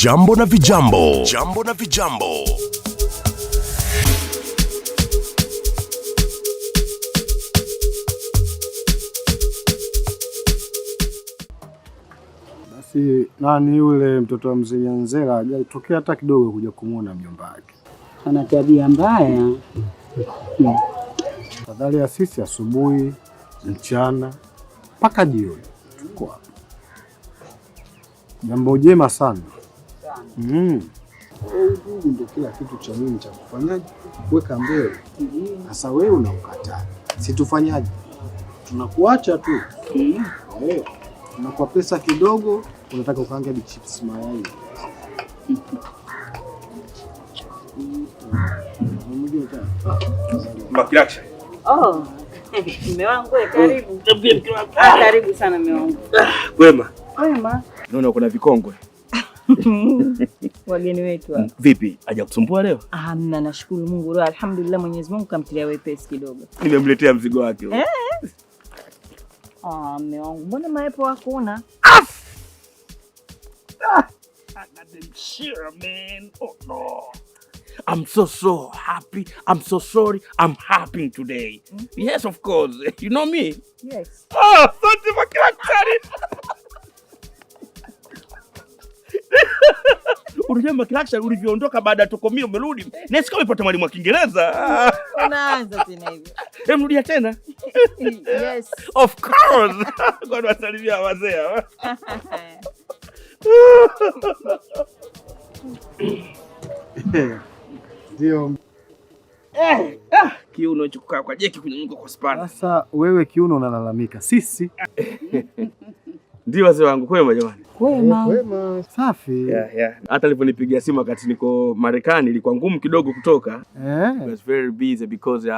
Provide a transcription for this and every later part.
Jambo na Vijambo. Jambo na Vijambo. Basi nani yule mtoto wa mzee Nyanzela hajatokea hata kidogo kuja kumwona mjomba wake. Ana tabia mbaya. Fadhali ya sisi asubuhi, mchana mpaka jioni tuko hapa. Jambo jema sana. Udugu ndio kila kitu cha muhimu cha kufanyaje, kuweka mbele. Sasa wewe unaukataa, si tufanyaje? Tunakuacha tu. Eh, unakuwa pesa kidogo, unataka ukaange hadi chips mayai. Makilaksha. Oh, mume wangu karibu. Ah, karibu sana mume wangu. Kwema. Kwema. Naona kuna vikongwe. Wageni wetu hapa. Vipi? Hajakusumbua leo? Hamna, nashukuru Mungu leo alhamdulillah, Mwenyezi Mungu kamtilia wepesi kidogo. Nimemletea mzigo wake. Eh? Ah, mume wangu, mbona maepo hakuna? Ah! I got them share, man. Oh no. I'm so so happy. I'm so sorry. I'm happy today. Yes, of course. You know me. Yes. Oh, asante Makilaksha. Unajua Makilaksha, ulivyoondoka baada ya tokomia umerudi. Nesi kama umepata mwalimu wa Kiingereza. Unaanza tena hivyo. Hem, rudia tena. Yes. Of course. Kwani wasalimia wazee hawa. Ndio. Eh, kiuno hicho kukaa kwa jeki kunyanyuka kwa spana. Sasa wewe kiuno unalalamika, sisi Ndio wazee wangu, kwema jamani. Kwema. Kwema, safi. Yeah. Hata alivyonipigia simu wakati niko Marekani ilikuwa ngumu kidogo kutoka. I was very busy because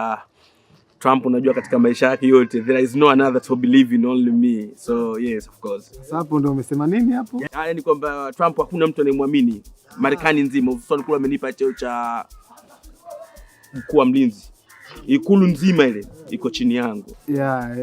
Trump, unajua katika maisha yake yote there is no another to believe in, only me. So yes, of course. Sasa hapo ndio umesema nini hapo? Yeah, ni kwamba Trump hakuna mtu anayemwamini Marekani nzima. Hususan kule amenipa cheo cha mkuu wa mlinzi. Ikulu nzima ile iko chini yangu. Yeah.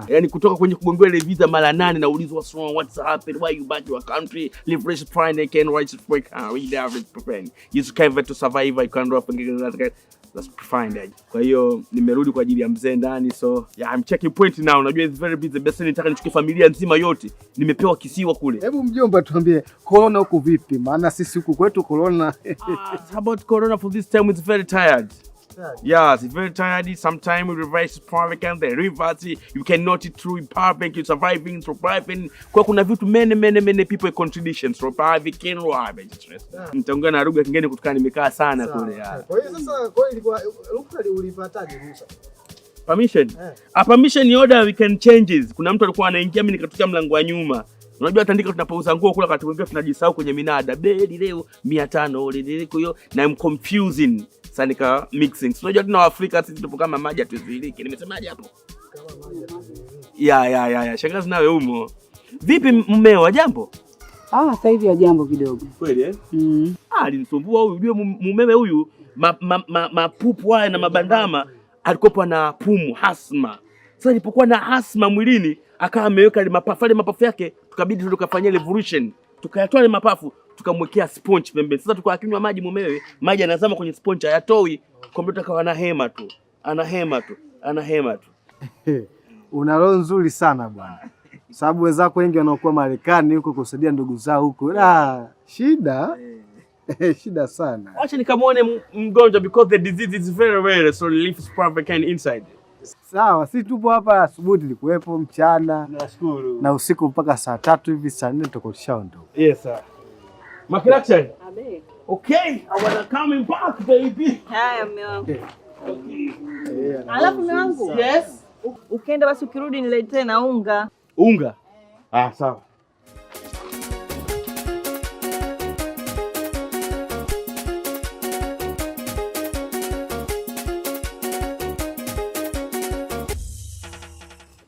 Yaani kutoka kwenye kugongewa ile visa mara 8 naulizwa what's wrong, what's happened, why you back your country, liberation pride can right break read average prepare. You can't to survive, I can't drop and that's fine. Kwa hiyo nimerudi kwa ajili ya mzee ndani, so yeah, I'm checking point now. Unajua it's very busy. Basi nitaka nichukue familia nzima yote. Nimepewa kisiwa kule. Hebu mjomba tuambie corona huku vipi? Maana sisi huku kwetu corona. About corona for this time it's very tired. Yes, it's very tired. Sometimes we reverse traffic and the reverse. You cannot through perfect. You surviving, surviving. Kwa kuna vitu many many many people contradictions. Surviving can rob. Nitaongea na lugha kingine kutokana nimekaa sana kule. Yeah. Kwa hiyo sasa, kwa hiyo ilikuwa ruhusa ulipataje ruhusa? Permission. A permission order we can change it. Kuna mtu alikuwa anaingia, mimi nikatokea mlango wa nyuma. Unajua tandika tunapouza nguo kula wakati mwingine tunajisahau kwenye minada. Beli leo 500 lile kwa hiyo na I'm confusing. Sasa nika mixing. Unajua tuna Waafrika sisi tupo kama maji hatuzuiliki. Nimesemaje hapo? Ya. Shangazi nawe umo. Vipi mmeo, jambo? Ah, sasa hivi ya jambo kidogo. Kweli eh? Mm. Ah, alinisumbua huyu. Unajua mumewe huyu mapupu haya na mabandama alikuwa na pumu asthma. Sasa alipokuwa na asthma mwilini akawa ameweka ile mapafu, ile mapafu yake tukabidi tukafanyia revolution. Tukayatoa ile mapafu tukamwekea sponge pembeni. Sasa tulikuwa akinywa maji mumewe, maji yanazama kwenye sponge hayatoi. Kwa mtoto akawa ana hema tu. Ana hema tu. Ana hema tu. Una roho nzuri sana bwana. Sababu wenzako wengi wanaokuwa Marekani huko kusaidia ndugu zao huko. Ah, shida. Shida sana. Acha nikamwone mgonjwa because the disease is very rare, so life is perfect and inside. Sawa, sisi tupo hapa asubuhi tulikuwepo, mchana. Nashukuru. Na usiku mpaka saa 3 hivi saa 4 tutakuwa tushaondoka. Yes sir. Makilaksha. Abe. Okay, I wanna come back baby. Haya mume wangu. Okay. Alafu mume wangu. Yes. Ukienda basi ukirudi niletee na unga. Unga? Ah, sawa.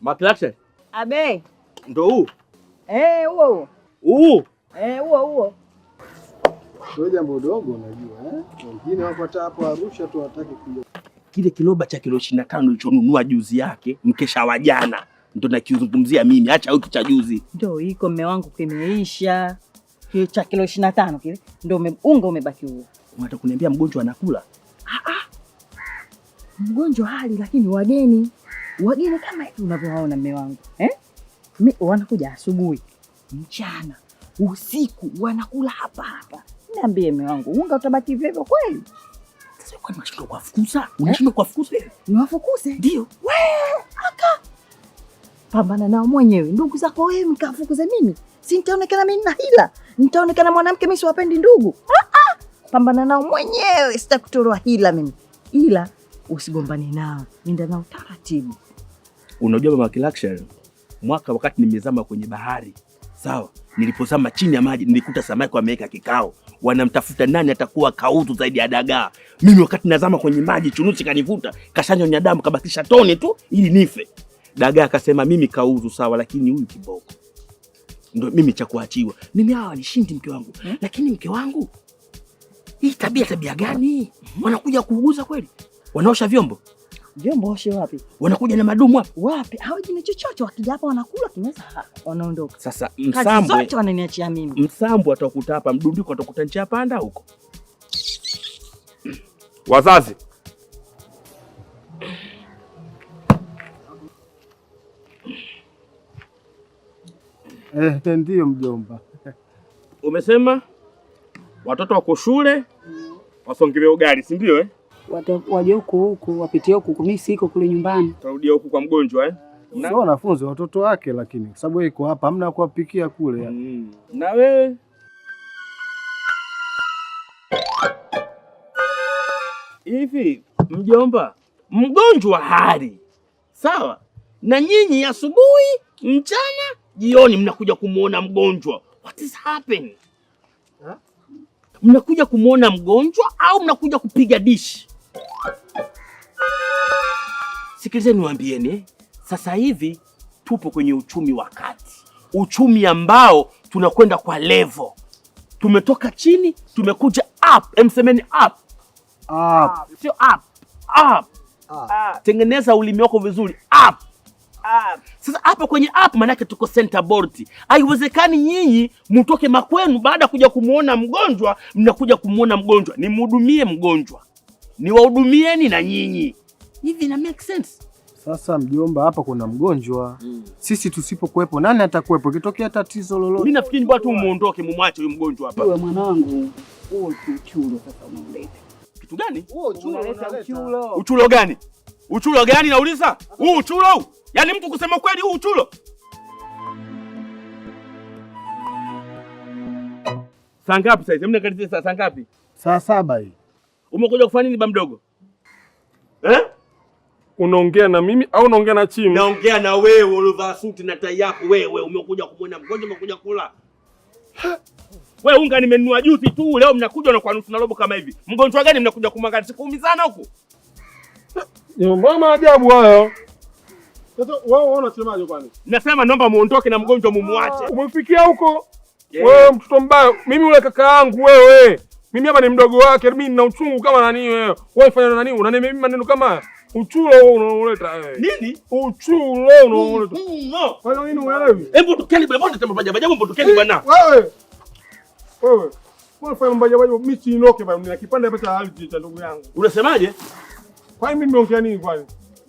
Makilaksha. Abe. Ndo huu? Huo huo. Huu? Huo huo. Sio jambo dogo unajua eh? Wengine wako hata hapo Arusha tu hawataki kuja. Kile kiloba cha kilo 25 nilichonunua juzi yake mkesha wa jana ndo nakizungumzia mimi, acha wiki cha juzi. Ndio iko mume wangu kimeisha. Cha kilo 25 kile ndio unga umebaki huo. Unataka kuniambia mgonjwa anakula? Mgonjwa hali, lakini wageni kama hivi unavyowaona mume wangu, eh? Wanakuja asubuhi, mchana, usiku, wanakula hapa hapa. Niambie mume wangu, unga utabaki hivyo hivyo kweli? Sasa kwani unashindwa kuwafukuza? Unashindwa kuwafukuza? Niwafukuze? Ndio. Wewe aka pambana nao mwenyewe, ndugu zako wewe, mkafukuze mimi? Si nitaonekana mimi na hila, nitaonekana mwanamke mimi siwapendi ndugu. Pambana nao mwenyewe, sitakutoa hila mimi, ila usigombane nao, nenda nao taratibu. Unajua mama Kilaksha, mwaka wakati nimezama kwenye bahari, sawa, nilipozama chini ya maji nilikuta samaki wameweka kikao, wanamtafuta nani atakuwa kauzu zaidi ya dagaa. Mimi wakati nazama kwenye maji, chunusi kanivuta, kashanyonya damu, kabakisha tone tu ili nife. Dagaa akasema mimi kauzu sawa, lakini huyu kiboko ndio mimi cha kuachiwa. Mimi hawa nishindi mke wangu. Lakini mke wangu, hii tabia gani? Wanakuja kuuguza kweli? Wanaosha vyombo? Vyombo oshe wapi? Wanakuja na madumu hapa? Wapi? Hawaji na chochote, wakija hapa wanakula kimeza, wanaondoka. Sasa Msambwe zote wananiachia mimi. Msambwe atakuta hapa, mdundiko atakuta njia panda huko. Wazazi. Ndio mjomba. Umesema watoto wako shule wasongewe ugali, si ndio eh? Waje huku huku wapitie huku, mimi siko kule nyumbani. Tarudia huku kwa mgonjwa eh? Sio wanafunzi watoto wake, lakini kwa sababu yuko hapa hamna kuwapikia kule. Na wewe hivi mjomba, mgonjwa hali sawa, na nyinyi asubuhi, mchana, jioni mnakuja kumuona mgonjwa. What is happening? Mnakuja kumuona mgonjwa au mnakuja kupiga dishi? Sikilizeni niwaambieni, sasa hivi tupo kwenye uchumi wa kati, uchumi ambao tunakwenda kwa level. Tumetoka chini tumekuja up. Emsemeni up. Up. Sio up. Up. Up. Tengeneza ulimi wako vizuri. Up. Up. Sasa hapa kwenye up maana tuko center board. Haiwezekani nyinyi mtoke makwenu baada kuja kumuona mgonjwa, mnakuja kumuona mgonjwa. Nimhudumie mgonjwa, niwahudumieni na nyinyi. Hivi ina make sense? Sasa mjomba, hapa kuna mgonjwa. Sisi tusipokuwepo nani atakuwepo? Ikitokea tatizo lolote. Mimi nafikiri ni bora tu muondoke, mumwache huyu mgonjwa hapa. Wewe mwanangu, huo uchulo sasa unauleta. Kitu gani? Huo uchulo unaleta. Uchulo gani? Uchulo gani nauliza? Huu uchulo huu? Yaani mtu kusema kweli huu uchulo? Saa ngapi sasa hizi? Mnakaribia saa ngapi? Saa 7 hii. Umekuja kufanya nini ba mdogo? Eh? Unaongea na mimi au unaongea na Chimu? Naongea na wewe uliovaa suti na tai yako wewe. Umekuja kumuona mgonjwa, umekuja kula. Wewe unga nimenunua juzi tu, leo mnakuja na kwa nusu na robo kama hivi. Mgonjwa gani mnakuja kumwangalia? Sikuumizana huku. Mbona maajabu hayo? Sasa wewe unasemaje kwani? Nasema naomba muondoke na mgonjwa mumuache. Umefikia huko? Yeah. Wewe mtoto mbaya, mimi ule kaka yangu wewe. Mimi hapa ni mdogo wake, mimi nina uchungu kama nani wewe. Wewe fanya nani? Unaniambia mimi maneno kama uchulo wewe unaoleta wewe. Nini? Uchulo unaoleta. No. Kwa nini uelewi? Hebu tokeni bwana, mbona tena majabu, mbona tokeni bwana. Wewe. Wewe. Wewe fanya majabu, mimi siinoke bwana, nina kipande hapa cha ardhi cha ndugu yangu. Unasemaje? Kwa nini mimi nimeongea nini kwani?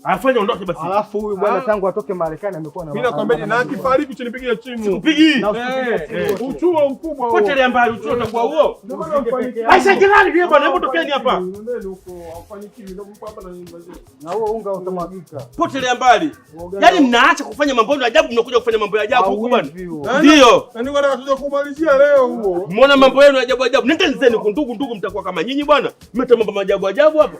Afanye ondoke basi. Alafu huyu bwana tangu atoke Marekani amekuwa na mimi nakwambia na akifariki chinipigia chimu. Sikupigi. Uchuo mkubwa huo. Potelea mbali uchuo utakuwa huo. Aisha jirani vile bwana, hebu tokeni hapa. Na huo unga utamwagika. Potelea mbali. Yaani mnaacha kufanya mambo ya ajabu, mnakuja kufanya mambo ya ajabu huko bwana. Ndio. Na ndio nataka tuje kumalizia leo huo. Muona mambo yenu ajabu ajabu. Nendeni zenu ndugu ndugu, mtakuwa kama nyinyi bwana. Mmeto mambo ajabu ajabu hapa.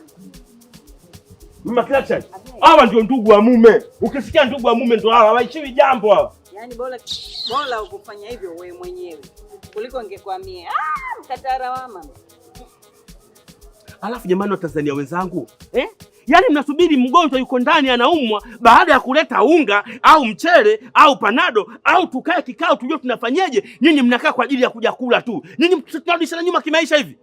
Mama Klacha, hawa ndio ndugu wa mume. Ukisikia ndugu wa mume ndio hawa, hawaishiwi jambo hawa. Yaani bora ukufanya hivyo wewe mwenyewe kuliko ningekwambia. Mkatara wa mama. Alafu jamani wa Tanzania wenzangu, eh? Yaani mnasubiri mgonjwa yuko ndani anaumwa baada ya kuleta unga au mchele au panado au tukae kikao tujue tunafanyeje, nyinyi mnakaa kwa ajili ya kuja kula tu. Nyinyi tunarudishana nyuma kimaisha hivi.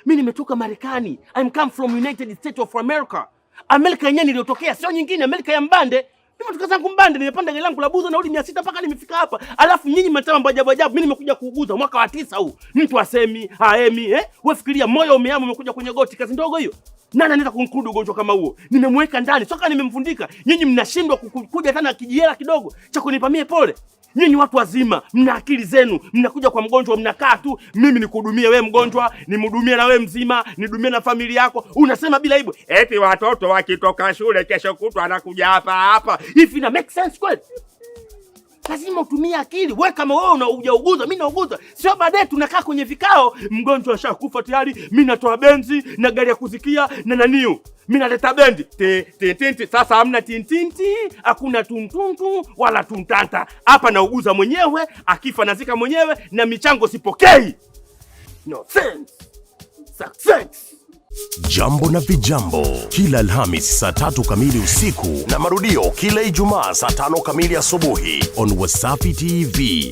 Mimi nimetoka Marekani. I'm come from United States of America. Amerika yenyewe niliyotokea sio nyingine, Amerika ya mbande. Mimi nimetoka zangu Mbande, nimepanda gari langu la buza nauli 600 mpaka nimefika hapa. Alafu nyinyi mnataka mambo ajabu ajabu. Mimi nimekuja kuuguza mwaka wa 9 huu. Mtu asemi, haemi, eh? Wewe fikiria moyo umeama umekuja kwenye goti, kazi ndogo hiyo. Nani anaweza kunclude ugonjwa kama huo? Nimemweka ndani, soka nimemfundika. Nyinyi mnashindwa kuja tena kijihela kidogo cha kunipa mie pole. Nyinyi watu wazima, mna akili zenu, mnakuja kwa mgonjwa, mnakaa tu, mimi nikuhudumie wewe mgonjwa, nimhudumie na wewe mzima, nihudumie na familia yako. Unasema bila aibu, eti watoto wakitoka shule kesho kutwa anakuja hapa hapa. Hivi ina make sense kweli? Lazima utumie akili. Wewe kama wewe unauguza, mimi nauguza. Sio baadaye tunakaa kwenye vikao, mgonjwa ashakufa tayari, mimi natoa benzi na gari ya kuzikia na naniu. Mimi naleta bendi. Ti ti ti ti. Sasa hamna tintinti, hakuna tuntuntu wala tuntanta. Hapa nauguza mwenyewe, akifa nazika mwenyewe na michango sipokei. No sense. Success. Jambo na Vijambo kila Alhamis saa 3 kamili usiku na marudio kila Ijumaa saa 5 kamili asubuhi on Wasafi TV.